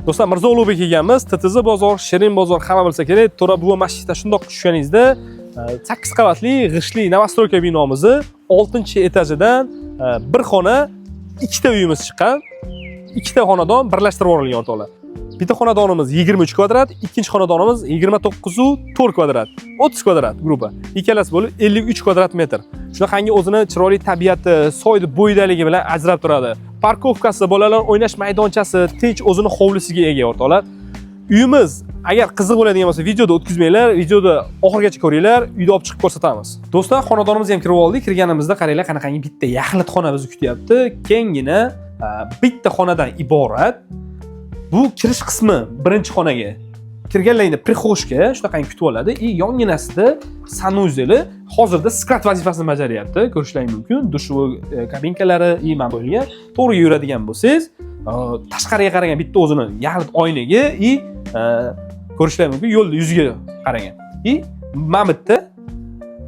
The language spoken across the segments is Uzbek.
Do'stlar, Mirzo Ulug'bek kelganmiz. TTZ bozor, Shirin bozor hamma bilsa kerak. To'ra buva masjididan shundoq tushganingizda 8 qavatli g'ishtli новостройка binomizni 6-etajidan bir xona, ikkita uyimiz chiqqan. Ikkita xonadon birlashtirib yuborilgan, o'rtoqlar. Bitta xonadonimiz 23 kvadrat, ikkinchi xonadonimiz 29,4 kvadrat. 30 kvadrat группа. Ikkalasi bo'lib 53 kvadrat metr. Shunaqangi o'zini chiroyli tabiati, soyni bo'yidaligi bilan ajrab turadi. Парковка si, bolalar o'ynash maydonchasi, tinch o'zini hovlisiga ega, o'rtoqlar. Uyimiz agar qiziq bo'ladigan bo'lsa, videoda o'tkazmanglar, videoda oxirigacha ko'ringlar, uyda olib chiqib ko'rsatamiz. Do'stlar, xonadonimizga ham kirib oldik. Kirganimizda qaranglar, qanaqangi bitta yaxlit xona bizni kutyapti. Kenggina bitta xonadan iborat. Bu kirish qismi birinchi xonaga. Kirganlaringda прихожка shunaqangi kutib oladi и yonginasida санузел i hozirda склад vazifasini bajaryapti. Ko'rishlaring mumkin. Душевой kabinkalari и mana bu yerga to'g'riga yuradigan bo'lsangiz, tashqariga qaragan bitta o'zini yaxlit oynagi и ko'rishlaring mumkin, yo'lni yuziga qaragan. И mana bu yerda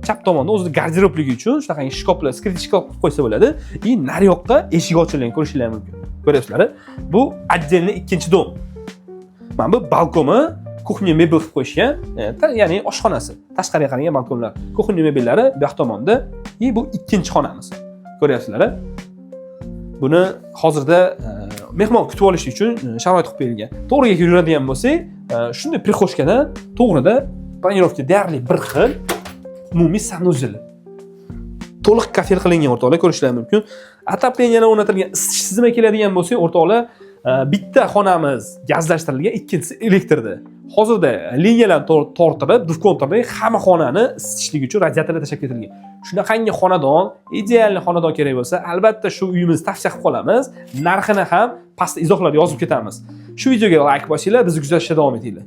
chap tomonda o'zini garderobligi uchun shunaqangi shkaflar, скрытый shkaf qilib qo'ysa bo'ladi. И naryoqqa eshik ochilgan, ko'rishingiz mumkin. Ko'ryapsizlar? Bu отдельный ikkinchi дом. Mana bu balkoni кухня mebel qilib qo'yishgan, ya'ni oshxonasi. Tashqariga qaragan balkonlar. Кухня mebellari bu yoq tomonda. И bu ikkinchi xonamiz. Ko'ryapsizlar? Buni hozirda mehmon kutib olish uchun sharoit qilib berilgan. To'g'riga yuradigan bo'lsak, shunday прихожка dan to'g'rida планировка deyarli bir xil umumiy санузел. To'liq kafel qilingan, o'rtoqlar, ko'rishlari mumkin. Отопление o'rnatilgan, isitish tizimiga keladigan bo'lsak, o'rtoqlar, bitta xonamiz gazlashtirilgan, ikkinchisi elektrda. Hozirda liniyalar tortilib, двухконтур li hamma xonani isitishlik uchun radiatorlar tashlab ketilgan. Shunaqangi xonadon, идеальный xonadon kerak bo'lsa, albatta shu uyimizni tavsiya qilib qolamiz. Narxini ham pastda izohlarda yozib ketamiz. Shu videoga layk bosinglar, bizni kuzatishda davom etinglar.